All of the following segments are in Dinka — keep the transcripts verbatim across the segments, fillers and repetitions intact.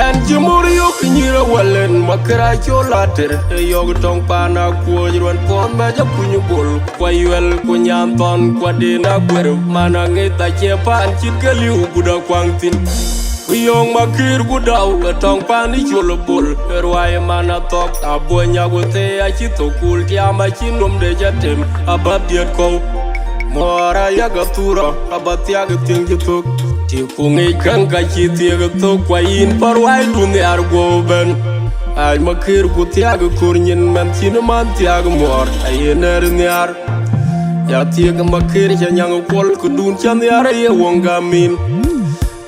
Ɛn cï mur yök nyïïr ë wälën, Makër acol ater, ë yɔ̈k tɔŋ paan akuɔ̈c ruɛn puɔ̈n bɛ̈c akuny bol, ku Ayuɛl ku Nyanthɔn ku Adin Aguer, man aŋic acie paan cït ke liu gut akuaŋ thïn. Ku yöŋ Makër ku Dau ë tɔŋ paan ë col bol, ë ruai man athɔ̈k, Abuɔny Aguthei acï thok kuul tiaam, acï nomde ca tem, aba dhiëët kɔ̈u. Muɔɔr ayak athura, aba thiak ë thiëŋ cï thök. Tik ku ŋic käŋ ka cï thiëëk ë thök, ku ayïn päl ruaidun nhiaar guɔ bɛ̈n. Aac Makër ku thiak ë kor nyin mɛnh cïn man thiak muɔɔr, aye nɛ̈r nhiaar. Ya thiëëk Makër ca nyaŋ ë kuɔl, këdun ca nhiaar aye wöŋ gam min.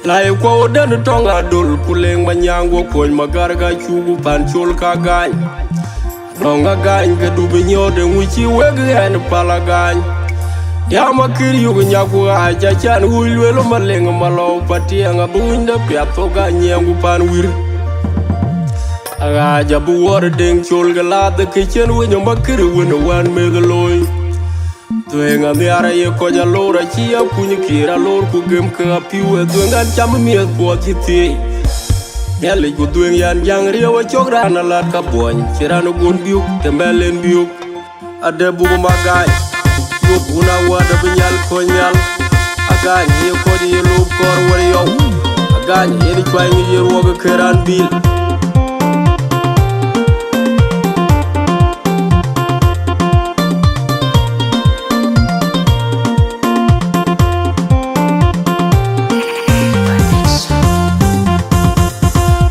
Lai kuɔu dɛ̈n tɔŋ adol, ku leŋ Manyaŋ guɔ kuɔny Magar ka cuk pan col ka gaany. Nɔŋ agaany ke du bï nyɔɔt, eeŋu cï wek ɣɛn päl agaany? Ya Makër yök nyaku ɣaac, acan wuc lueel Maleŋ Malɔu Patiɛŋ, abï winyde piath thok anyiɛɛŋ ku pan wir. Aɣaac abï wuɔɔr deŋ col ke lath, ke cïn winy Makër wën ë wään meth looi. Dhuëëŋ anhiaar aye kɔc aloor, acï akuny kiir aloor, ku gem ke apiu ë dhuëëŋ an cam miëth puɔth cï thieei. Nhialic ku dhuëëŋ yan jaŋ riëëu acök raan alat ka buɔny, cï raan ë gon biök, të mɛl en biök. Ade buk ma gaany, yop wun awäär abï nyal kɔc nhial. Agaany ye kɔc ye lop kɔɔr wär yɔu. Agaany yen cuany ye ruɔk ke raan bil.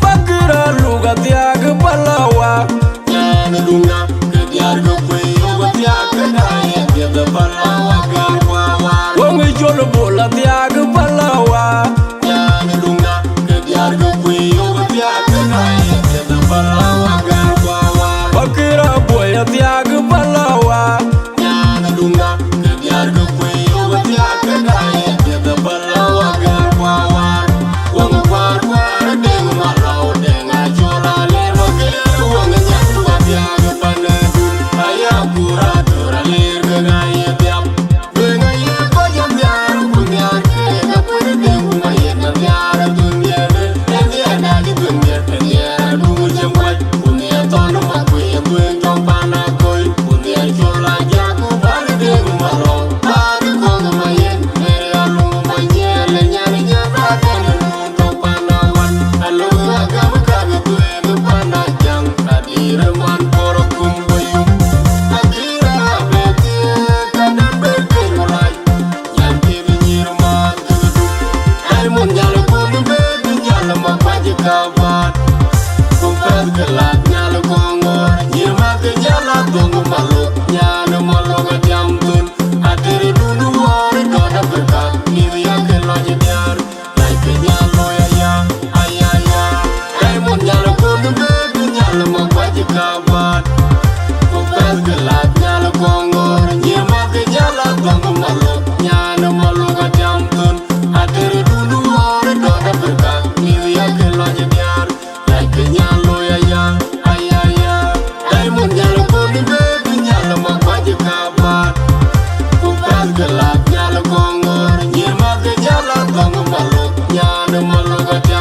Bakira luga thiag balawa. Nyan dungna, ke diar ke kwe yo, ke diar ke daye, ke de balawa, gar kwa wa. Wong jol bola thiag balawa. Nyan dungna, ke diar ke kwe yo, ke diar ke daye, ke de balawa, gar kwa wa. Bakira boy thiag balawa. Nyan dungna, ke diar ke kwe yo, ke diar ke daye, ke de balawa, gar kwa wa. Wong kwar kwar deng ma lau deng a chola le ma ke wong nyan wa dia ke pane du aya kura tura le ke ga ye dia. Deng a ye ko ja dia ku dia ke ga ku deng ma ye na dia du ye de dia na di du ye dia du je wa ku ni ton ma ku ye du to pana koi ku ni chola ja ku ba deng ma lau ba di ko ma ye ne ya lu ma ye le nyan ya ba de. Atir dun wari dɔt Africa, New York, lɔny diaar. Like nyalo ya ya, aya ya. Diamond nyalo kono baby nyalo ma kwaji kabat. Ku bas ke lak nyalo kongor, nyie ma ke nyalo tongo malo, nyalo malo ka jam tun. Atere dulu wore dot Africa, New York lɔny diaar. Like nyalo ya ya, aya ya. Diamond nyalo kono baby nyalo ma kwaji kabat. Ku bas ke lak nyalo kongor, nyie ma ke nyalo tongo malo, nyalo malo ka jam